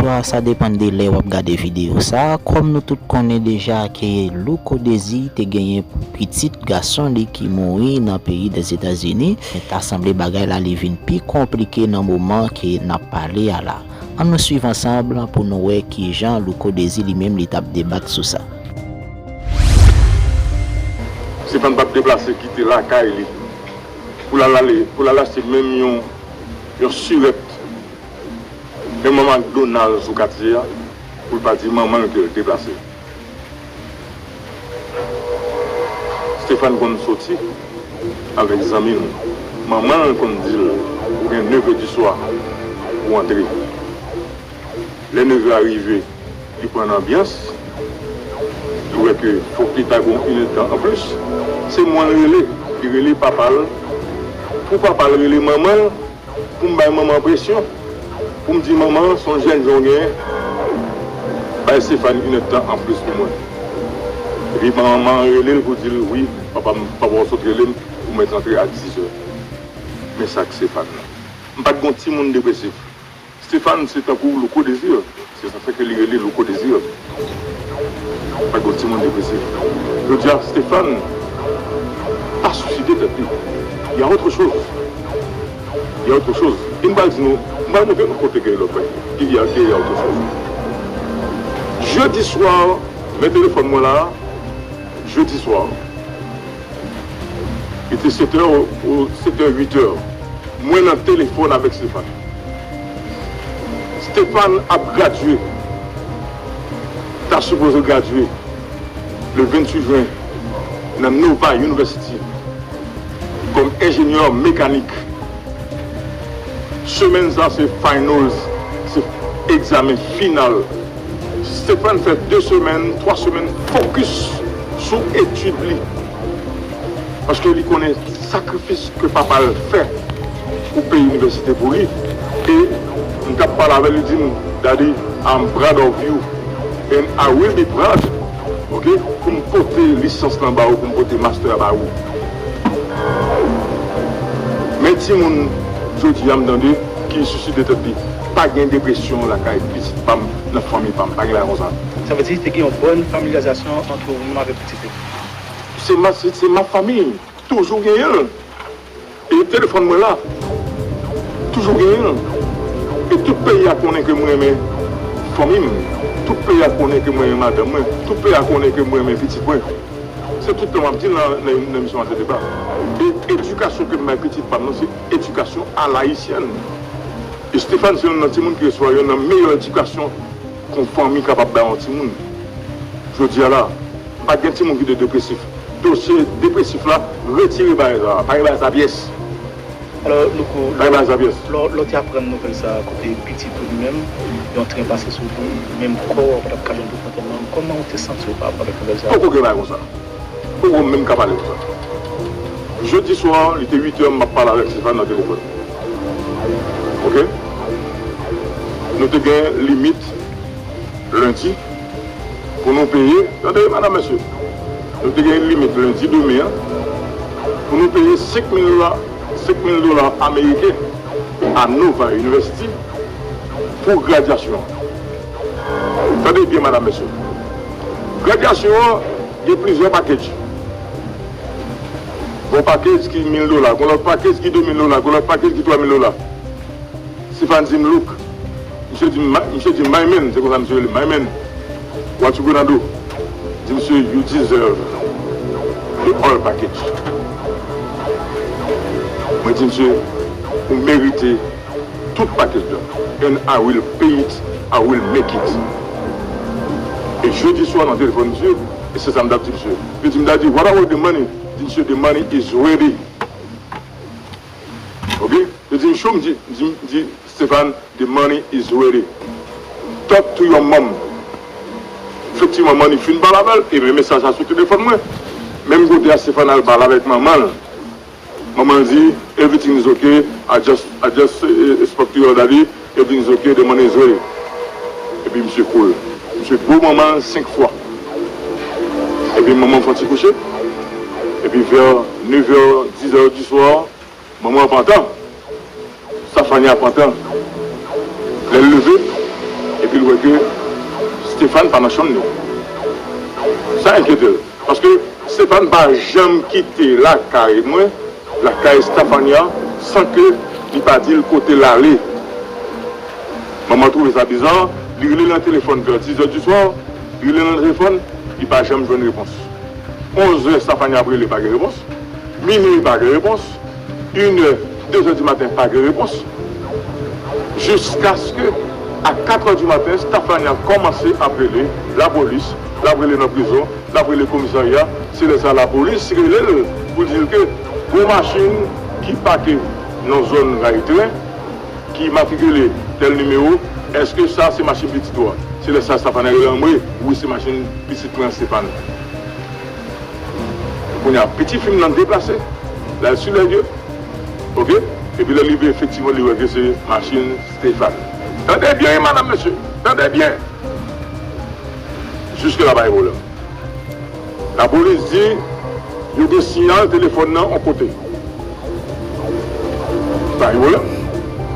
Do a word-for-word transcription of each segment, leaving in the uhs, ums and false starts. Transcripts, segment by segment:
Sa depann de lè w ap gade videyo sa a. Kòm nou tout konnen deja ke Louko Désir te genyen pitit gason li ki mouri nan peyi Dèzetazini, men ta sanble bagay la li vin pi konplike nan moman ke n ap pale a la. Ann nou swiv ansanm pou nou wè kijan Louko Désir li menm li t ap debat sou sa. Stéphane p ap deplase kite lakay li pou l al ale, pou l al achte menm yon, yon sirèt, yon manman McDonald sou katye a, pou l pa di manman l ke l deplase. Stéphane konn soti avèk zanmi l. Manman l konn di l, ou gen neve di swa pou antre. Lè neve a rive, li pran anbyans, li wè ke fòk li ta gon inèdtan anplis. Se mwen l rele, li rele papa l. Pou papa l rele manman l, pou m bay manman presyon, pou m di manman, se yon jèn jan w genyen, bay Stéphane inèdtan anplis pou mwen. Epi manman an rele l pou di l, wi, papa m, papa w sot rele m, ou mèt antre a dizè. Men sa k Stéphane nan. M pa t gon timoun depresif. Stéphane se tankou Louko Désir. Se sa fè ke li rele Louko Désir. Pa gon timoun depresif. Jodi a, Stéphane pa siside tèt li. Il y a autre chose. Il y a autre chose. E m pral di nou, m pral montre nou kote gen lòt bagay. Il y a, il y a autre chose. Jedi swa, men telefòn mwen la, jedi swa, li te sèt è, ou sèt è, uit è. Mwen nan telefòn avèk Stéphane. Stéphane ap gradye. Ta sipoze gradye le venntuit jen nan Nova University kòm enjenyè mekanik. Semèn sa se finals, se egzamen final. Stéphane fè de semèn, twa semèn fokis sou etid li. Paske li konnen sakrifis ke papa l fè pou peye inivèsite pou li. E m t ap pale avè l, li di m, Daddy, I'm proud of you and I will be proud, ok, pou m pote lisans lan ba ou, pou m pote master a ba ou. Men timoun jodi a m tande ki siside tèt li, pa gen depresyon lakay pitit pa m, nan fanmi pa m, pa gen bagay konsa. Sa vle di te gen yon bòn familyazasyon ant ou menm avèk pitit ou? Se ma, se, se ma famille. Toujou genyen l. E telefòn mwen la. Toujou genyen l. E tout peyi a konnen ke mwen renmen fanmi m. Tout peyi a konnen ke mwen renmen madanm mwen. Tout peyi a konnen ke mwen renmen pitit mwen. Se tout tan m ap di l nan, nan, nan emisyon Antè Deba. E edikasyon ke m bay pitit pa m nan, se edikasyon alayisyèn. E Stéphane se youn nan timoun ki resevwa youn nan meyè edikasyon ke yon fanmi kapab bay yon timoun. Jodi a la, pa t gen timoun ki te depresif. Dosye depresif la, retire bagay sa a. Pa gen bagay sa a pyès. Alò, Louko, Pa gen bagay sa a pyès. Lè w te aprann nouvèl sa a kote pitit ou li menm, yon tren pase sou li, menm kò a w pa t ap ka jwenn pou pran tèt nan, kòman w te santi w pa rapò avèk nouvèl sa a? Poko gen bagay konsa. Poko menm ka pale konsa. Jedi swa, li te uit è, m ap pale avèk Stéphane nan telefòn. Ok? Nou te gen limit lendi pou nou peye, tande, madam, mesye, nou te gen limit lendi demen an pou nou peye senk mil dola, senk mil dola ameriken a Nova University pou gradyasyon an. Tande byen, madam, mesye. Gradyasyon an, gen plizyè package. Gon package ki mil dola, gon lòt package ki de mil dola, gon lòt package ki twa mil dola. Stéphane di m, Look, misye di m, misye di m, My man, se konsa misye rele m, My man, what you gonna do? Di misye, You deserve the all package. Mwen di misye, ou merite tout package la. And I will pay it, I will make it. E jedi swa nan telefòn misye, e se sa m t ap di misye. Li di m, Daddy, what about the money? Di misye, The money is ready. Ok? Li di m, Show, m di, di, di Stéphane, The money is ready. Talk to your mom. Efektivman, manman li fin pale avè l, e men mesaj la sou telefòn mwen. Menm kote a, Stéphane al pale avèk manman l. Manman l di, Everything is okay. I just, I just eh, spoke to your daddy. Everything is okay. The money is ready. Epi misye cool. Misye bo manman l senk fwa. Epi manman fè yon ti kouche. Epi vè nèf è, dis è di swa, manman an pantan. Stéphane a pantan. Lè l leve, epi l Wè ke Stéphane pa nan chanm li. Sa enkyete l. Paske Stéphane pa janm kite lakay mwen, lakay Stafania, san ke li pa di l kote l ale. Manman twouve sa biza, li rele nan telefòn vè dizè di swa, li rele nan telefòn, li pa janm jwenn repons. Onzè, Stafania ap rele, pa gen repons. Minui, pa gen repons. Inè, dezè di maten, pa gen repons. Jiskaske a katrè di maten, Stafania kòmanse ap rele lapolis, l ap rele nan prizon, l ap rele komisarya. Se lè sa lapolis rele l pou di l ke gon machin ki pake nan zòn ray tren, ki matrikile tèl nimewo, èske sa se machin pitit ou a? Se lè sa Stafania rele anmwe, wi, se machin pitit mwen an, Stéphane. Kounye a, pitit fi m nan deplase, l al sou lè lye, oke? Epi lè l rive, efektivman, li wè ke se machin Stéphane. Tande byen, wi, madanm, mesye, tande byen. Jiske la, pa gen pwoblèm. Lapolis di yo gen siyal telefòn nan yon kote. Pa gen pwoblèm.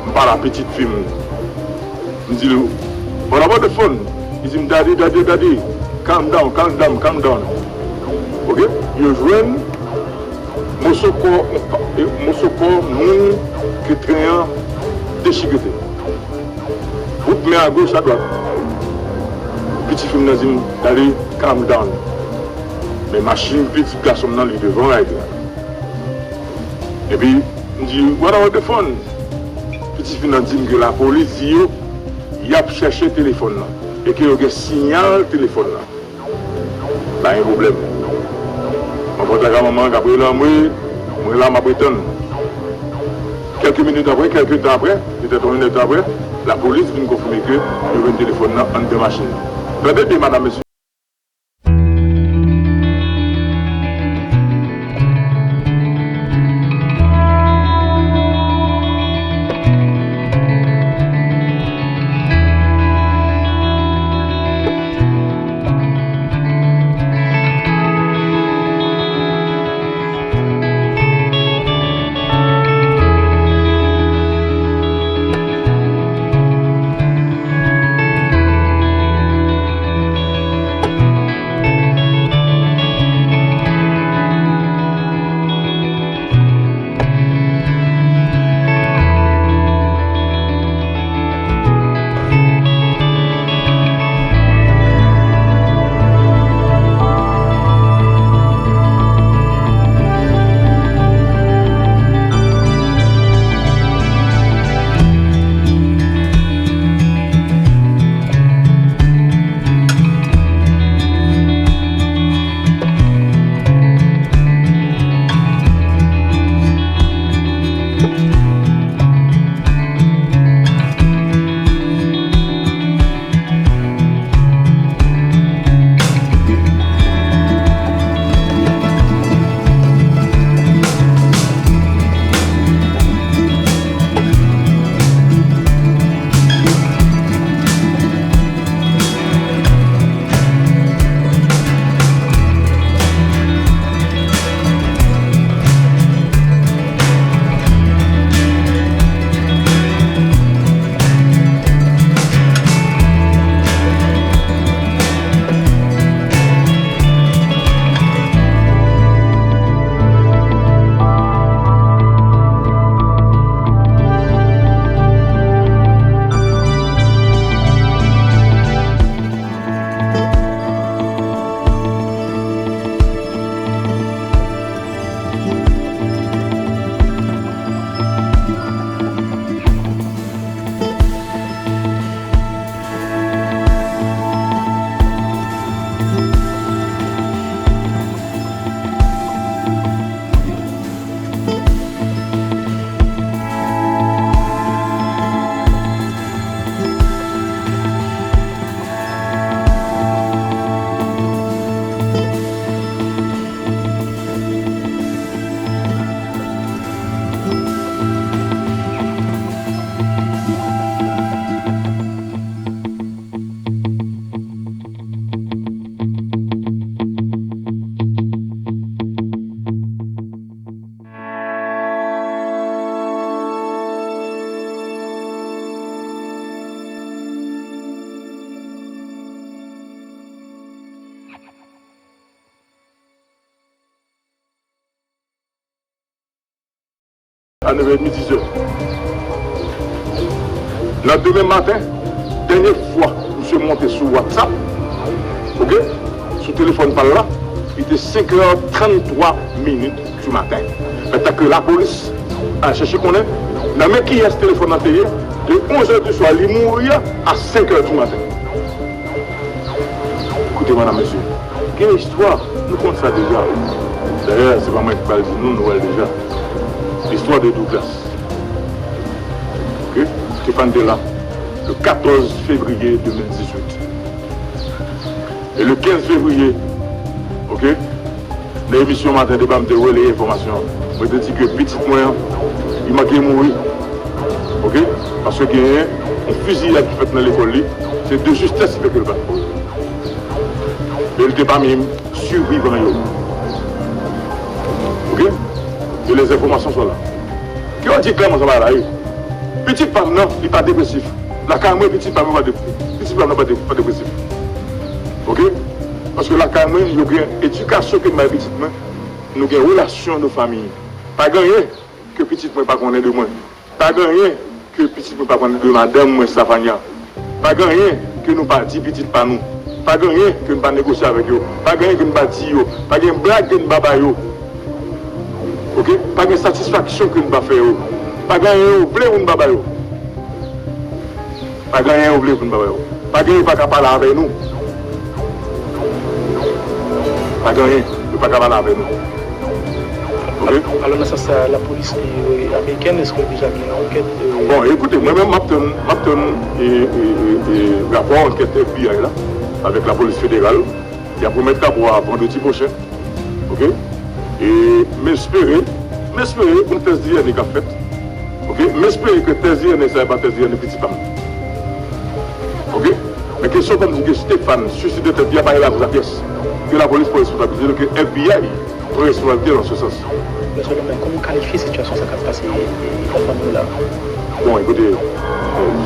M pale a pitit fi m. M di l, "What about the phone?" Li di m, "Daddy, daddy, daddy, calm down, calm down, calm down." Oke? Yo jwenn moso kò, moso kò moun ke tren an dechigete. Bout men a goch, a dwat. Pitit fi m nan di m, "Daddy, calm down." Men machin pitit gason m nan, li devan ride la. Epi, m di, "What about the phone?" Pitit fi m nan di m ke lapolis di yo, y ap chèche telefòn nan. E ke yo gen siyal telefòn nan. Pa gen pwoblèm. Mwen kontak ak manman k ap rele anmwe, mwen la, m ap retann. Kèlke minit apre, kèlke tan apre, petèt yon inèdtan apre, lapolis vin konfime ke yo jwenn telefòn nan anndan machin nan. Tande byen, madanm, mesye. A nèv è edmi, diz è. Nan demen maten, dènye fwa misye monte sou WhatsApp, oke, sou telefòn pa l la, li te senk è tranntwa minit di maten. Mètnan ke lapolis al chèche konnen nan men kiyès telefòn nan te ye, de onz è di swa, li mouri a senk è di maten. Koute, medam, mesye, gen istwa, nou konn sa deja. Dayè, se pa mwen ki pral di nou, nou wè l deja. Listwa de Douglas. Oke? Stéphane te la, le katòz fevriye de mil dizuit. E le kenz fevriye, oke, nan emisyon Maten Deba, m te releye enfòmasyon an. Mwen te di ke pitit mwen an, li manke mouri. Oke? Paske genyen yon fiziyad ki fèt nan lekòl li, se de justès ki fè ke l pa t mouri. E l te pami sivivan yo. Oke? E les enfòmasyon sont là. Ke yo di klèman sa bagay la ye. Pitit pa m nan, li pa depresif. Lakay mwen, pitit pa m yo pa de-, pitit pa m nan pa de-, pa depresif. Oke? Paske lakay mwen, yo gen edikasyon ke m bay pitit mwen, nou gen relasyon de fanmi. Pa gen anyen ke pitit mwen pa konnen de mwen. Pa gen anyen ke pitit mwen pa konnen de madanm mwen, Stafania. Pa gen anyen ke nou pa di pitit pa nou. Pa gen anyen ke nou pa negosye avèk yo. Pa gen anyen ke nou pa di yo. Pa gen blag ke nou pa ba yo. Oke? Pa gen satisfaksyon ke nou pa fè yo. Pa gen anyen yo vle pou nou pa ba yo. Pa gen anyen yo vle pou nou pa ba yo. Pa gen, yo pa ka pale avè nou. Pa gen anyen, yo pa ka pale avè nou. Oke? Alò, nan sans sa, lapolis, e, amerikèn, èske deja gen yon ankèt, e, bon, ekoute, mwen menm, m ap tann, m ap tann, e, e, e, e, rapò ankèt F B I la, avèk lapolis federal, y ap remèt rapò a vandredi pwochen. Oke? E m espere, m espere, gon tès D N A k ap fèt. Oke? M espere ke tès D N A sa e pa tès D N A pitit pa m. Oke? Men kesyon kòm di ke Stéphane suiside tèt li a pa gen lakoz a pyès. Ke lapolis pran responsablite l, ke F B I pran responsablite l an se sans. Mesye Domen, kòman w kalifye sitiyasyon sa k ap pase, e, nan fanmi w la? Bon, ekoute, e,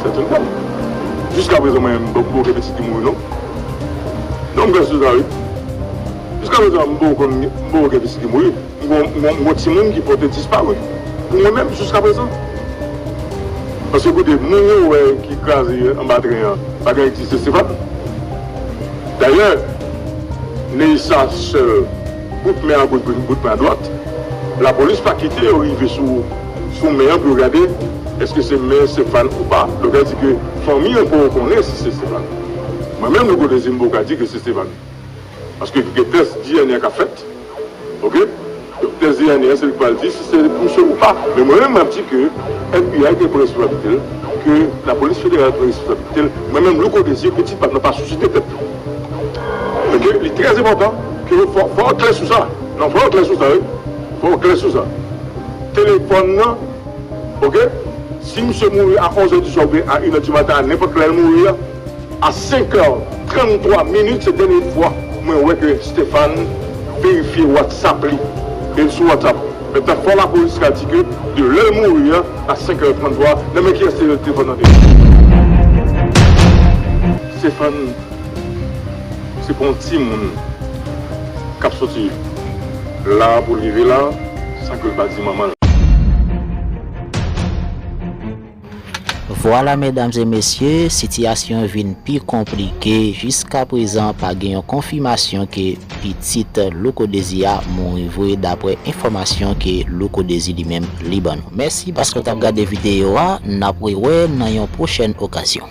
c'est une femme. Jiska prezan, mwen, m poko wè pitit ki mouri, non. Non, m kwè sou sa, wi. Jiska prezan, m poko konn, m poko gen pitit ki mouri. M gon, m gon, m gon timoun ki pote disparu. Pou mwen menm, jiska prezan. Paske, koute, moun yo wè ki kraze anba tren an, pa gen egziste, se pa. Dayè, Neissa Seul, bout men a goch, bout men a dwat, lapolis pa kite yo rive sou, sou men an pou yo gade èske se men Stéphane ou pa. Donk, sa vle di ke fanmi an poko konnen si se Stéphane. Mwen menm, Louko Dezi, m poko ka di ke se Stéphane. Paske gen tès D N A k ap fèt. Oke? Donk, tès D N A an, se li k pral di si se misye ou pa. Men mwen menm, m ap di ke F B I te pran responsablite l, ke lapolis federal pran responsablite l. Mwen menm, Louko Dezi, pitit pa m nan pa sisite tèt li. Oke? Li trè enpòtan ke fò, fò w klè sou sa. Non, fò w klè sou sa, wi. Fò w klè sou sa. Telefòn nan, oke? Si misye mouri a onz è di swa oubyen a inè di maten, a nenpòt lè l mouri a, a senk è tranntwa minit, se dènye fwa mwen wè ke Stéphane verifye WhatsApp li. E l sou WhatsApp. Mentnan, fò lapolis ka di ke de lè l mouri a, a senk è tranntwa, nan men kiyès telefòn nan te ye? Stéphane, se pa yon timoun k ap soti la pou l rive la, san ke l pa di manman l. Vwala, medam e mesye, sitiyasyon an vin pi konplike. Jiska prezan, pa gen yon konfimasyon ke pitit Louko Dezi a mouri vre, dapre enfòmasyon ke Louko Dezi li menm li ban nou. Mèsi paske w t ap gade videyo a, n ap rewè nan yon pwochèn okazyon.